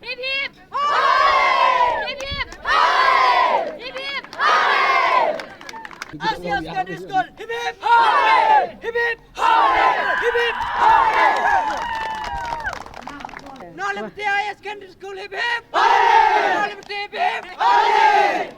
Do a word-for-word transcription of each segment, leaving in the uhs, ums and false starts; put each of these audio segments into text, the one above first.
Hip hip! Hooray! Hip hip! Hooray! Hip hip! Hooray! R C F Secondary School, hip hip! Hooray! Hip hip! Hooray! Hip hip! Hooray! North Liberty Higher Secondary School, hip hip! Hooray! North Liberty, hip hip! Hooray!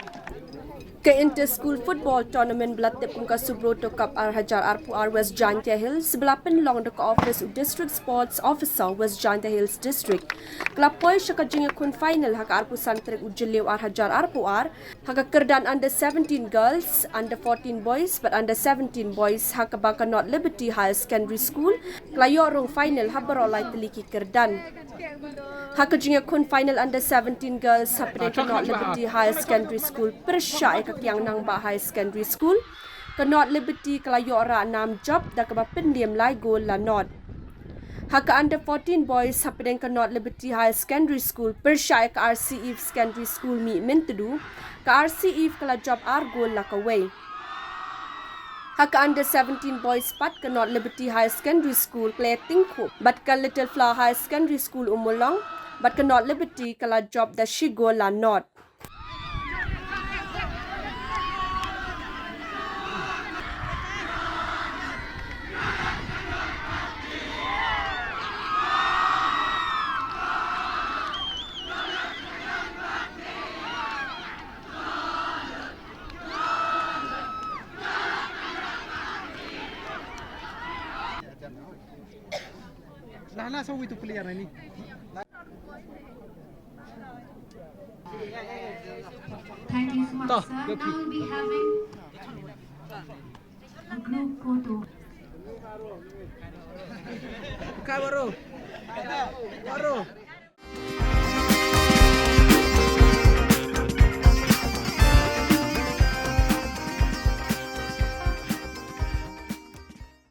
Ka Inter School Football Tournament ba la tip kum ka Subroto Cup ar hajar arphew ar West Jaintia Hills ba la pynlong da ka office u District Sports Officer West Jaintia Hills District, ka la poi sha ka jingïakhun final ha ka arphew san tarik u Jylliew ar hajar arphew ar, ha ka kyrdan under seventeen girls, under fourteen boys bad under seventeen boys, ha kaba ka North Liberty Higher Secondary School ka la ïoh rung final ha baroh lai tylli ki kyrdan. Ha ka jingïakhun final under seventeen girls hapdeng ka North Liberty Higher Secondary School pyrshah ïa ka Kiang Nangbah Higher Secondary School, ka North Liberty ka la ïoh rah nam jop da kaba pynliem lai gol la nod. Ha ka under fourteen boys hapdeng ka North Liberty Higher Secondary School pyrshah ïa ka R C Eve Secondary School Mihmyntdu, ka R C Eve ka la jop ar gol la kawei. Ha ka under seventeen boys pat ka North Liberty Higher Secondary School ka la ïatyngkhuh bad ka Little Flower Higher Secondary School Ummulong, bad ka North Liberty ka la jop da shi gol la nod. Nah, nah, so itu player ini. Thank you so much, sir. Now we'll be having a group photo. Kai baru. Baru.